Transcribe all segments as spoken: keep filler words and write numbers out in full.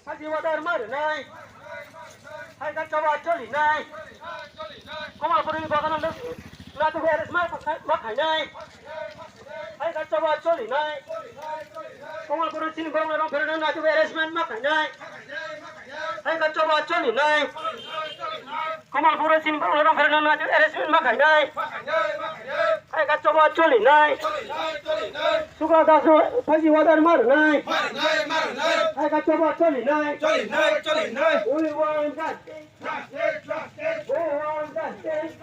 Haji wadar marinai. Hai ka choba cholinai. Komapurni bagano natuk harassment ma khainai. Hai ka choba cholinai. Komapurni sini borok rong pherna natuk harassment ma khainai. Hai ka choba cholinai. Komapurni sini borok rong pherna natuk harassment ma khainai. Hai ka choba cholinai. Sukla dasu phaji wadar marinai. Hai ka choba cholinai. We want justice. We want justice.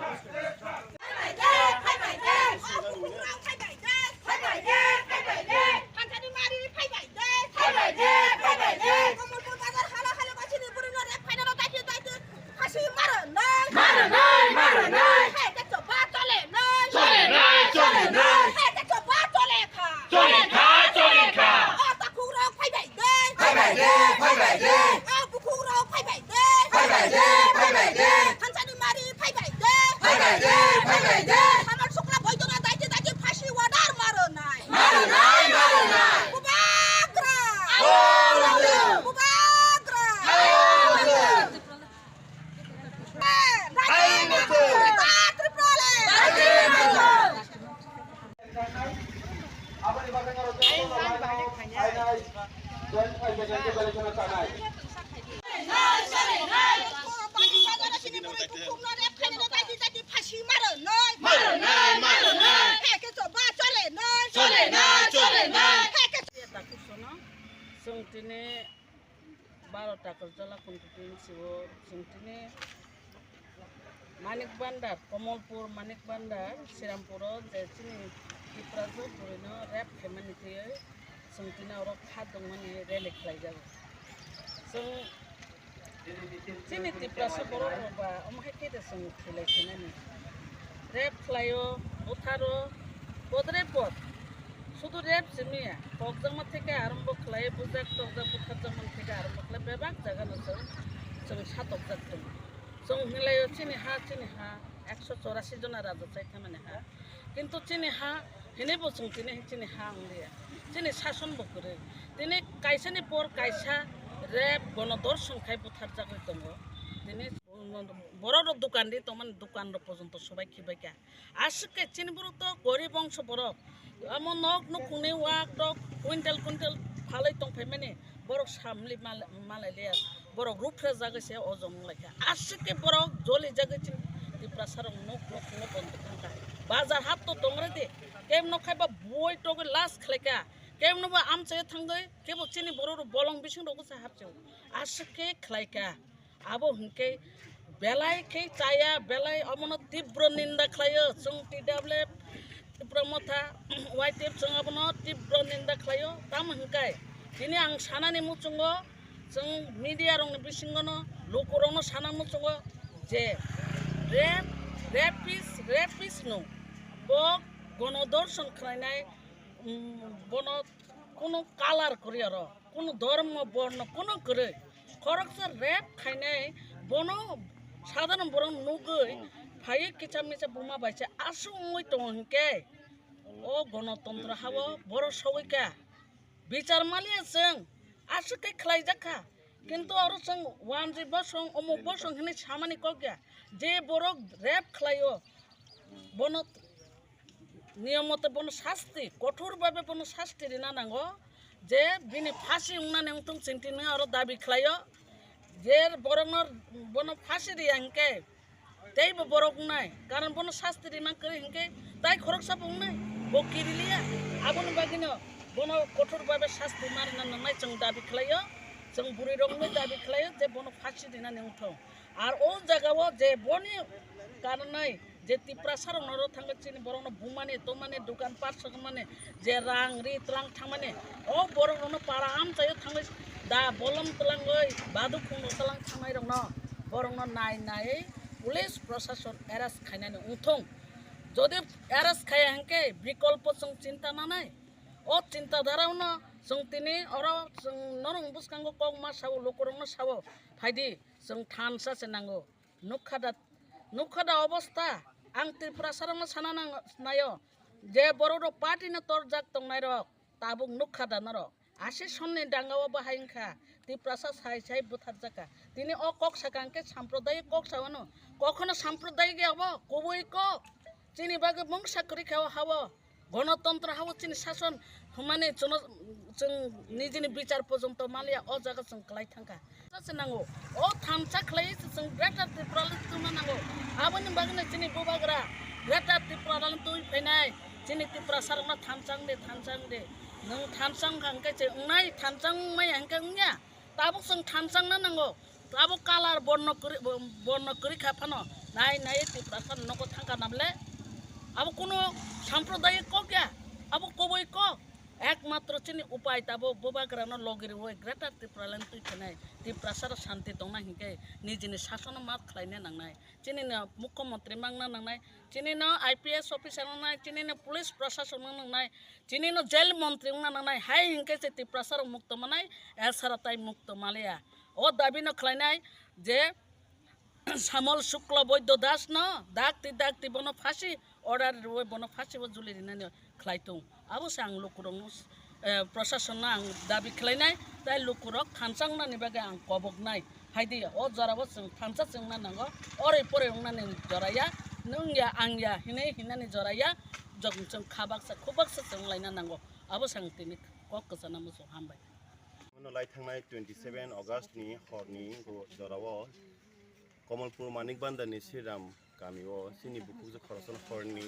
Phasi maro nai. Maro nai, maro nai. Hai ke choba chole nai. Chole nai, chole nai. Hai ke choba chole kha. Chole kha, chole kha. O takhuk rok phai bai de. Phai bai de, phai bai de. O bukhuk rok phai bai de. Phai bai de, phai bai de. Thansa ni mari phai bai de. Phai bai de, phai bai de. Hamar sukla boidona daiti daiti phasi order maro nai. Maro nai, maro nai. Bubagra. Bubagra. Chwng tini baro Takarjala constituency o chwng tini Manik Bhandar, Kamalpur Manik Bhandar, Srirampur o je chini Tiprasa bwrwino rape khaimani twiwi chwng tini oro kha tongmani rally khlaijago. Chwng chini Tiprasa borok rok ba omo hai khe de chwng khlai khainani. Rape khlaio, butharo, podre pod. Sudu rape simi ya, kokjakma theke arombo khlai, bujak tokjak butharjakma theke arombo khlai, bebak jaga no chwng, chwng satokjak tongo. Chwng hinlaio chini ha, chini ha, ekso chorasi jona raja chai thamani ha. Kintu chini ha, hini bo chwng tini chini ha wngliya. Chini sason bo kwrwi. Tini kaisa ni por kaisa rape gono dorshon khai butharjagwi tongo. Tini borok rok dukan ri tongmani dukan rok porjonto sobai khibai kha. Aswk khe chini borok to gorib bongso borok. Amo nok nukhungni wak tok quintal quintal phalwi tongphaimani borok samli mal-, malai liya. Borok ruphra jagwi se ojom wng lai kha. Aswk khe borok joli jagwi chini Tiprasa rok nuk nukhungo bon tong kha. Bazar hat to tong re di. Kemno khai ba boi togwi last khlai kha. Kemno ba amchai thangwi kebo chini borok rok bolong bising rok se hapjao. Aswk khe khlai kha. Abo hwnkhe belai khe chaya, belai omono tibro ninda khlaio. Chwng T W F Tipra Motha, Y T F chwng abono tibro ninda khlaio. Tamo hwnkhe tini ang sanani muchungo, chwng media rokni bisingono lukurokno sana muchungo je rape, rapist, rapist no bo gono dorshon khlainai, um, bono kunu color kwrwi oro. Kunu dhormo, borno kunu kwrwi. Khoroksa rape khainai bono sadharon borok nugwi phaiwi kicha micha buma bai se aswk wngwi tongo hinkhe o gonotontro hao borok sogwi kha. Bichar maliya chwng aswk khe khlaijak kha. Kintu oro chwng wanjwi bosong, omuk bosong hinwi samani kok ya. Je borok rape khlaio, bono niyom mote bono sasti, kothor bhabe bono sasti rina nango, je bini phasi wngnani wngthung chwng tini oro dabi khlaio, je borokno bono phasi riya hinkhe teibo borok wngnai, karon bono sasti rima kwrwi hinkhe tai khoroksa bo wngnai, bo kiriliya, aboni bagwino bono kothor bhabe sasti ma rina nangnai chwng dabi khlaio, chwng bwrwi rokno dabi khlaio je bono phasi rinani wngthung. Ar o jaga o je boni karonai je Tiprasa rok noro thangwi chini borok no bumani, tomani, dukan pat sokmani, je rang ri tlang thangmani, o borok rok no para amchai o thangwi da bolom twlangwi badu khung rok twlang thangnai rok no borok no nai nai police prosason arrest khainani wngthung. Jodi arrest khaiya hinkhe bikolpo chwng chinta nanai. O chinta dhara no chwng tini oro chwng norok bwskango kok ma sao, lukurok no sao, phaidi. Chwng thansa se nango. Nukha da, nukha da obostha. Ang Tiprasa rokno sana nang-, naio je borok rok party no torjak tongnai rok tabuk nukha da norok. Aswk sonni danga o bahai wngkha. Tiprasa sai sai butharjaka. Tini o kok sakang khe sampradayik kok sawano. Kokhono sampradayik ya bo, kubui kok. Chini bagwi mungsa kwrwi kha o ha-o. Gonotontro ha-o chini sason hwnmani chwng nijini bichar porjonto maliya o jaga chwng kwlai thangkha. Sa se nango. O thansa khlai se chwng Greater Tipraland tongna nango. Aboni bagwino chini bubagra Greater Tipraland twi phainai. Chini Tiprasa rokno thansa wng de, thansa wng de. Nwng thansa wngkha hwnkhe se wngnai, thansa wngmaya hwnkhe wngya. Tabuk chwng thansa wngna nango. Abo kalar borno kwrwi, borno kwrwi kha phano nai nai Tiprasa nogo thangkha namle. Abo kuno sampradayik kok ya, abo kubui kok. Ekmatro chini upai tabo bubagrano logi rwui Greater Tipraland twi phainai Tiprasa rok shanti tongna hinkhe nijini sasono math khlaina nangnai. Chinino mukhyamantri mangna nangnai, chinino I P S officer nangnai, chinino police prashason nangnai, chinino jail montri wngna nangnai. Hai hinkhe se Tiprasa rok mukto manai, esara tai mukto maliya. O dabino khlainai je Samol Shukla Boidya Das no dakti dakti bono phasi order rwui bono phasi o juli rinani khlai tong. Abo se ang lukurokno, eh, prashason no ang dabi khlainai, tai lukurok thansa wngnani bagwi ang koboknai. Hai di o jora o chwng thansa chwngna nango, oroi poroi wngnani jora ya, nwng ya ang ya hinui hinani jora ya, jok chwng kha baksa khu baksa chwng laina nango. Abo se ang tini kok kwchana muchung hambai. Bono lai thangnai twenty seven August ni hor ni go-, jora o Kamalpur Manik Bhandar ni Sri Ram kami o chini bukhukjwk khoroksa no hor ni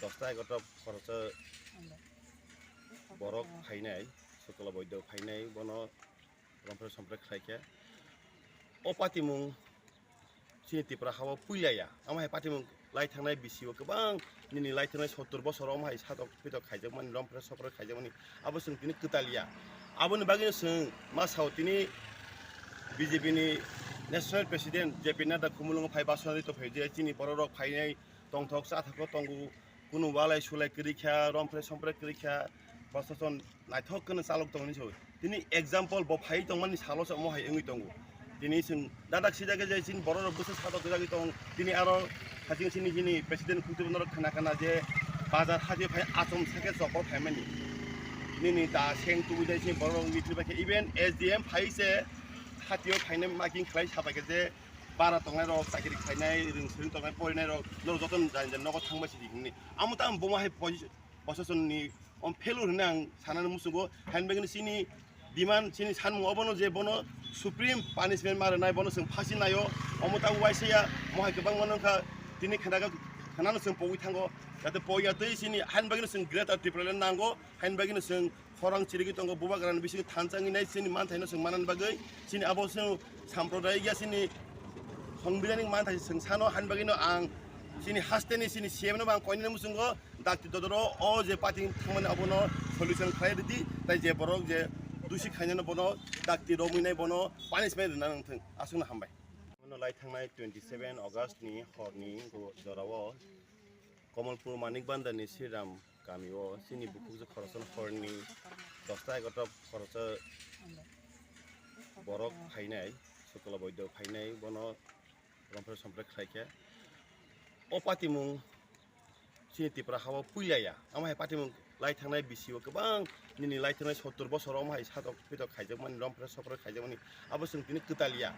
dosta egarota khoroksa borok phainai, Shukla Boidya phainai, bono romphre somphre khlai khe. O patimung chini Tripura ha-o puila ya. Amo hai patimung lai thangnai bisi o kwbang nini lai thangnai sottor bosor omo hai satok pitok khaijakmani, romphre somphre khaijakmani. Abo chwng tini kwtal ya. Aboni bagwino chwng ma sao tini B J P ni National President J P Nadda khumulwngo phai basonari to phai je chini borok rok phainai tongthok chathok tongo. Kunu walai sulai kwrwi kha, romphre somphre kwrwi kha, prashason naithok kheno chalok tongni se. Tini example bo phai tongmani salo se omo hai wngwi tongo. Tini chwng dadak sijak je chini borok rok bwsa satok jagwi tong. Tini aro haching chini chini president khungtwi bono khna khna je bazar hati phai achom sake chopor phaimani. Nini da seng tubui dai chini borok rok wngwi thwibai khe even S D M phai se hatio phainai making khlai sabai khe je bara tongnai rok, chakri khlainai, rwng swrwng tongnai, porinai rok, norok joto ni jani jani nogo thangbai sidi hwnwi. Amo tamo bomo hai posi-, prashason ni om failure hwnwi ang sanani muchungo. Hain bagwino chini demand, chini sanmung obono je bono supreme punishment ma rwnai, bono chwng phasi naio. Omo tamo waisa ya, mo hai kwbangma nokha tini khna, khnano chwng pogwi thango. Jate pogya twi chini hain bagwino chwng Greater Tipraland nango, hain bagwino chwng khorang chirigwi tongo, bubagrani bisingo thansa wngwi nai chini manthaino chwng manani bagwi. Chini abo chwng sampradayik ya chini songbidhanik manthai chwng sano, hani bagwino ang chini hasteni chini C M no bo ang koinani muchungo dakti dodoro o je party thangmani abono solution khlai rwdi, tai je borok je dusi khainano bono dakti romwi nai bono punishment rwna nangthwng. Aswkno hambai. Bono lai thangnai twenty seven August ni horni go-, jorao Kamalpur Manik Bhandar ni Sri Ram kami o chini bukhukjwk khoroksa no horni dosta egarota khoroksa borok phainai, Shukla Boidya phainai, bono romphre somphre khlai khe. O patimung chini Tripura ha-o puila ya. Amo hai patimung lai thangnai bisi o kwbang nini lai thangnai sottor bosor omo hai satok pitok khaijakmani, romphre somphre khaijakmani. Abo chwng tini kwtal ya.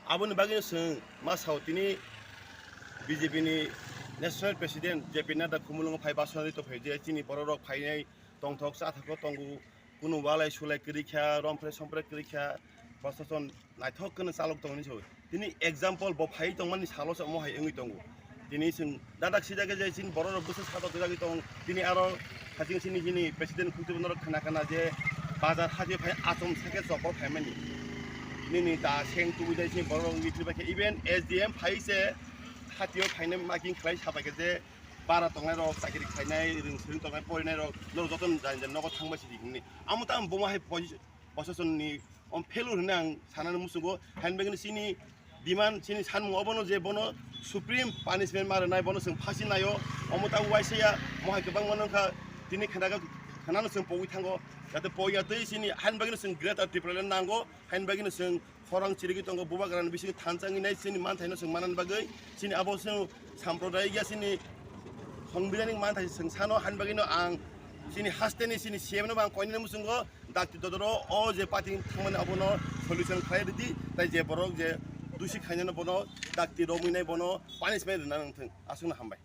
Aboni bagwino chwng ma sao tini B J P ni National President J P Nadda khumulwngo phai basonari to phai je chini borok rok phainai tongthok chathok tongo, kunu walai sulai kwrwi kha, romphre somphre kwrwi kha, prashason naithok kheno chalok tongni se. Tini example bo phai tongmani salo se omo hai wngwi tongo. Tini chwng dadak sijak je chini borok rok bwsa satok jagwi tong. Tini aro haching chini chini president khungtwi bono khna khna je bazar hati phai achom sake chopor phaimani. Nini da seng tubui dai chini borok rok wngwi thwibai khe even S D M phai se hatio phainai making khlai sabai khe je bara tongnai rok, chakri khlainai, rwng swrwng tongnai, porinai rok, norok joto ni jani jani nogo thangbai sidi hwnwi. Amo tamo bomo hai posi-, prashason ni om failure hwnwi ang sanani muchungo. Hain bagwino chini demand, chini sanmung obono je bono supreme punishment ma rwnai, bono chwng phasi naio. Omo tamo waisa ya, mo hai kwbangma nokha tini khna kha, khnano chwng pogwi thango. Jate pogya twi chini hain bagwino chwng Greater Tipraland nango, hain bagwino chwng khorang chirigwi tongo, bubagrani bisingo thansa wngwi nai chini manthaino chwng manani bagwi. Chini abo chwng sampradayik ya chini songbidhanik manthai chwng sano, hani bagwino ang chini hasteni chini C M no bo ang koinani muchungo dakti dodoro o je party thangmani abono solution khlai ridi, tai je borok je dusi khainano bono dakti romwi nai bono punishment rwna nang thung. Aswkno hambai.